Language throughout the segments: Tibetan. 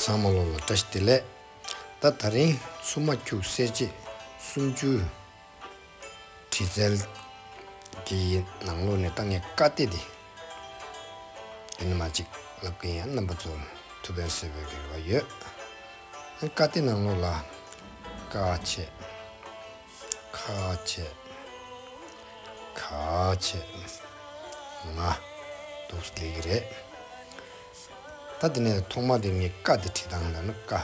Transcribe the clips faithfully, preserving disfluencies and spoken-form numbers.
ཚང་མ་ལོ་ལ་བཀྲ་ཤིས་བདེ་ལེགས། ད་ད་རིང་ཚུབ་མ་ཁྱུག་གསལ་བྱེད་སུམ་ཅུ་དྲི་རྩལ་གྱི་ནང་ལོགས་ནས་ད་ངས་ཀ་སྡེ་འདི་འདི་ནས་མར་ཅིག་ལབ་གི་ཡིན། རྣམ་པ་ཚོར་ཐུགས་ཕན་གསོས་པའི་རེ་བ་ཡོད། ཀ་སྡེ་ནང་ལོགས་ལ་ཀ་བྱས། ཁ་བྱས། ག་བྱས། ང་འདུག་སེ་ལབ་ཀྱི་རེད། ད་དེ་ནས་ཐོག་མ་དེ་ངས་ཀ་དེ་བྲིས་སྟངས་ལ་ནི་ཀ།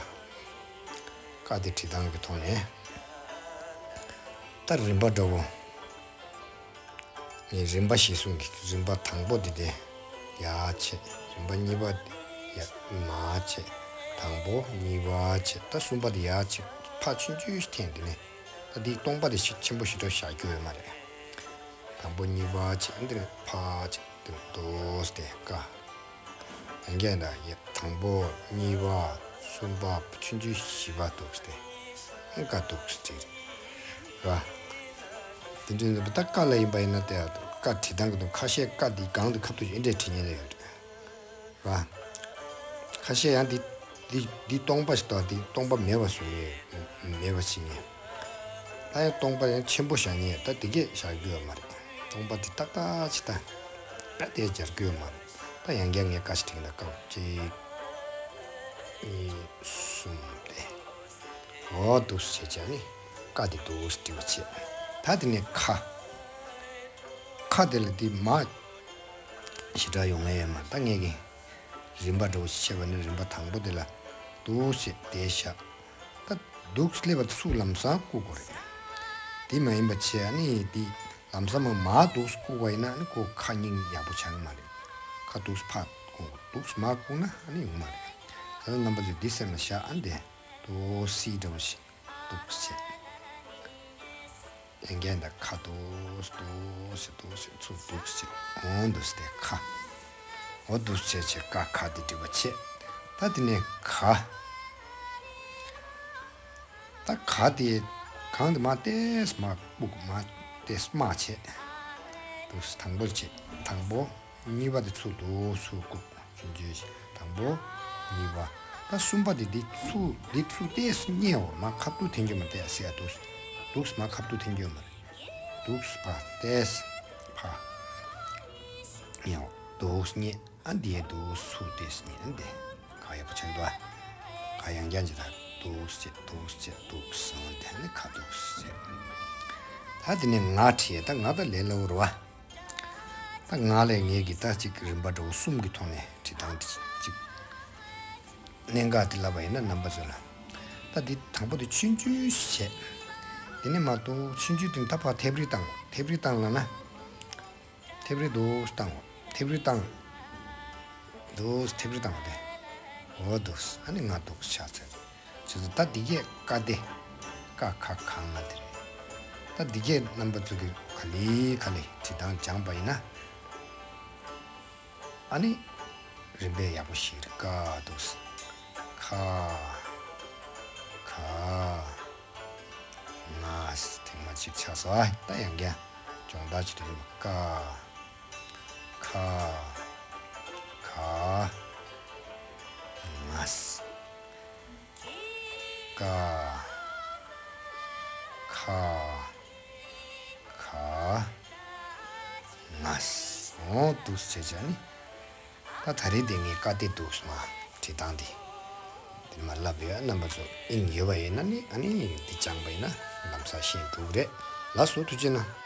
ཀ་དེ་བྲིས་སྟངས་ཀྱི་ཐོག་ནས། ད་རིམ་པ་འདྲ་བོ། ངས་རིམ་པ་གཞིར་བཟུང་གི་རིམ་པ་དང་པོ་དེ་དེ་ཡར་བྱས། རིམ་པ་གཉིས་པ་དེ་ཡར་མར་བྱས། དང་པོ་གཉིས་པ་བྱས། ད་གསུམ་པ་དེ་ཡར་བྱས། ཕར་ཆུང་ཆུང་ཞིག་འཐེན། དེ་ནས་ད་དེའི་སྟོང་པ་དེ་ཞིག་ཆེན་པོ་ཞེ་དྲག་བཞག་རྒྱུ་ཡོད་མ་རེད། དང་པོ་གཉིས་པ་བྱས། འདིར་ཕར་བྱས། འདིར་འདུག་སེ་ཀ། ཡང་བསྐྱར་ད་ཡ། དང་པོ་གཉིས་པ་གསུམ་པ་ཆུང་ཆུང་བཞི་པ་འདུག་སྟེ། ཨེ་ཀ་འདུག་སྟེ་རེད། ར། དེ་འདྲའི་ད་ཀ་ལ་ཡིན་པ་ཡིན་ན་དེ་ཀ་བྲིས་སྟངས་ཀྱི་དུ་ཁ་ཤས་ཀ་འདི་སྒང་དུ་ཁ་ཐུག་ཨེ་འདྲས་བྲིས་ཉེན་ལ་ཡོད་རེད། ར། ཁ་ཤས་ཡང་འདི་འདི་འདི་སྟོང་པ་ཞིག་དང་འདི་སྟོང་པ་མེད་པ་བཟོ་ངེས་མེད་པ་བྱེད་ངེས། ད་ཡང་སྟོང་པ་ཡང་ཆེན་པོ་བཞག་ཉེན། ད་དེ་གས་བཞག་རྒྱུ་ཡོད་མ་རེད། སྟོང་པ་དེ་ཏག་ཏག་ཅིག་ད། ད་དེ་སྦྱར་རྒྱུ་ཡོད་མ་རེད། ད་ཡང་བསྐྱར་ངས་ཀ་ཞིག་བྲིས་ན་ཀ་གཅིག་གཉིས་གསུམ་དེ། འོ་འདུག་སེ་བྱས་ནི་ཀ་དེ་འདུག་སེ་བྲིས་པ་བྱས། ད་དེ་ནས་ཁ། ཁ་དེ་ལ་དེ་མ་ཞེ་དྲག་ཡོང་ངེས་ཡོད་མ་རེད། ད་ངས་ཀྱི་རིམ་པ་འདྲ་བོ་ཞིག་བྱས་པ་ནི་རིམ་པ་དང་པོ་དེ་ལ་འདུག་སེ་དེ་བཞག། ད་འདུག་སེ་སླེབས་པ་དེ་ཚུར་ལམ་སང་བཀུག་དགོས་རེད། དེ་མ་ཡིན་པ་བྱས་ཨ་ནི་དེ་ལམ་སང་མར་མར་འདུག་སེ་བཀུག་པ་ཡིན་ན་ཨ་ནི་ཁོ་ཁ་སྙིང་ཡག་པོ་ཆགས་ཀྱི་མ་རེད། ཁ་འདུག་སེ་ཕར་བཀུག། འདུག་སེ་མར་བཀུག་ན་ཨ་ནི་ཡོང་མ་རེད། ད་ལྟ་རྣམ་པ་ཚོས་འདི་སེམས་ལ་བཞག། ཨ་འདི་འདུག་སེ་འདྲ་བོ་ཞིག་འདུག་སེ་བྱས། ཡང་བསྐྱར་ད་ཁ་འདུག་སེ་འདུག་སེ་འདུག་སེ་ཚུར་འདུག་སེ་འོང་འདུག་སེ་ཁ། འོ་འདུག་སེ་བྱས་བྱས་ཀ་ཁ་དེ་འབྲི་བ་བྱས། ད་དེ་ནས་ག། ད་ག་དེ་གང་དེ་མར་ཏོག་ཙམ་མར་བཀུག། མར་ཏོག་ཙམ་མར་བྱས། འདུག་སེ་དང་པོ་བྱས། དང་པོ། གཉིས་པ་དེ་ཚུར་འདུག་སེ་བཀུག། ཆུང་ཆུང་ཞིག། དང་པོ། གཉིས་པ། ད་གསུམ་པ་དེ་འདི་ཚུར་འདི་ཚུར་ཏོག་ཙམ་བསྙལ་བར་མར་ཁ་ཐུག་འཐེན་རྒྱུ་མ་རེད། ཏོག་ཙམ་ཡར་འདུག་སེ་འདུག་སེ་མར་ཁ་ཐུག་འཐེན་རྒྱུ་མ་རེད། འདུག་སེ་ཕར་ཏོག་ཙམ་ཕར་བསྙལ་བར་འདུག་སེ་བསྙལ། ཨ་འདི་ཡར་འདུག་སེ་ཚུར་ཏོག་ཙམ་བསྙལ། ཨ་འདི་ག་ཡག་པོ་ཆགས་འདུག་ཨ། ག་ཡང་བསྐྱར་ཅིག་ད་འདུག་སེ་འདུག་སེ་འདུག་སེ་འོང་། དེ་ནི་ཁ་འདུག་སེ། ད་དེ་ནས་ང་བྲིས། ད་ང་ད་ལས་སླ་བོ་རེད་བ། ད་ང་ལས་ངེད་ཀྱི་ད་ཅིག་རིམ་པ་འདྲ་བོ་གསུམ་གྱི་ཐོག་ནས་བྲིས་སྟངས་ཅིག་གནད་འགག་དེ་ལབ་པ་ཡིན་ན་རྣམ་པ་ཚོ་ལ། ད་འདི་དང་པོ་དེ་ཆུང་ཆུང་བྱས། དེ་ནས་མར་འདུག་ཆུང་ཆུང་དེ་ད་ཕར་ཐེབས་རིས་བཏང་། ཐེབས་རིས་བཏང་ལབ་ན། ཐེབས་རིས་འདུག་སེ་བཏང་། ཐེབས་རིས་བཏང་། འདུག་སེ་ཐེབས་རིས་བཏང་བ་དེ། འོ་འདུག་སེ་ཨ་ནི་ང་འདུག་སེ་ཆགས་ཚར། བྱས་ཙང་ད་འདི་གས་ཀ་སྡེ། ཀ་ཁ་ག་ང་དེ་རེད། ད་འདི་གས་རྣམ་པ་ཚོ་གིས་ག་ལེ་ག་ལེ་བྲིས་སྟངས་སྦྱངས་པ་ཡིན་ན། ཨ་ནི་རིམ་པས་ཡག་པོ་ཞིག་རེད། ཀ་འདུག་སེ། ཁ། ག། ང་། ཐེངས་མ་གཅིག་ཆགས་སོང་། ཨ་ད་ཡང་བསྐྱར་སྦྱོང་བརྡར་བྱེད་དུས་ཀ། ཁ། ག། ང་། ཀ། ཁ། ག། ང་། འོ་འདུག་སེ་བྱས་ནི། ད་ད་རེས་དེ་ངས་ཀ་སྡེ་འདུག་སེ་མར་བྲིས་སྟངས་དེ། དེ་མར་ལབ་ཡོད། རྣམ་པ་ཚོ་དབྱིངས་ཡོད་པ་ཡིན་ན་ནི་ཨ་ནི་འདི་སྦྱངས་པ་ཡིན་ན་ལམ་སང་ཤེས་འགྲོ་གི་རེད། ལགས་སོ། ཐུགས་རྗེ་གནང་།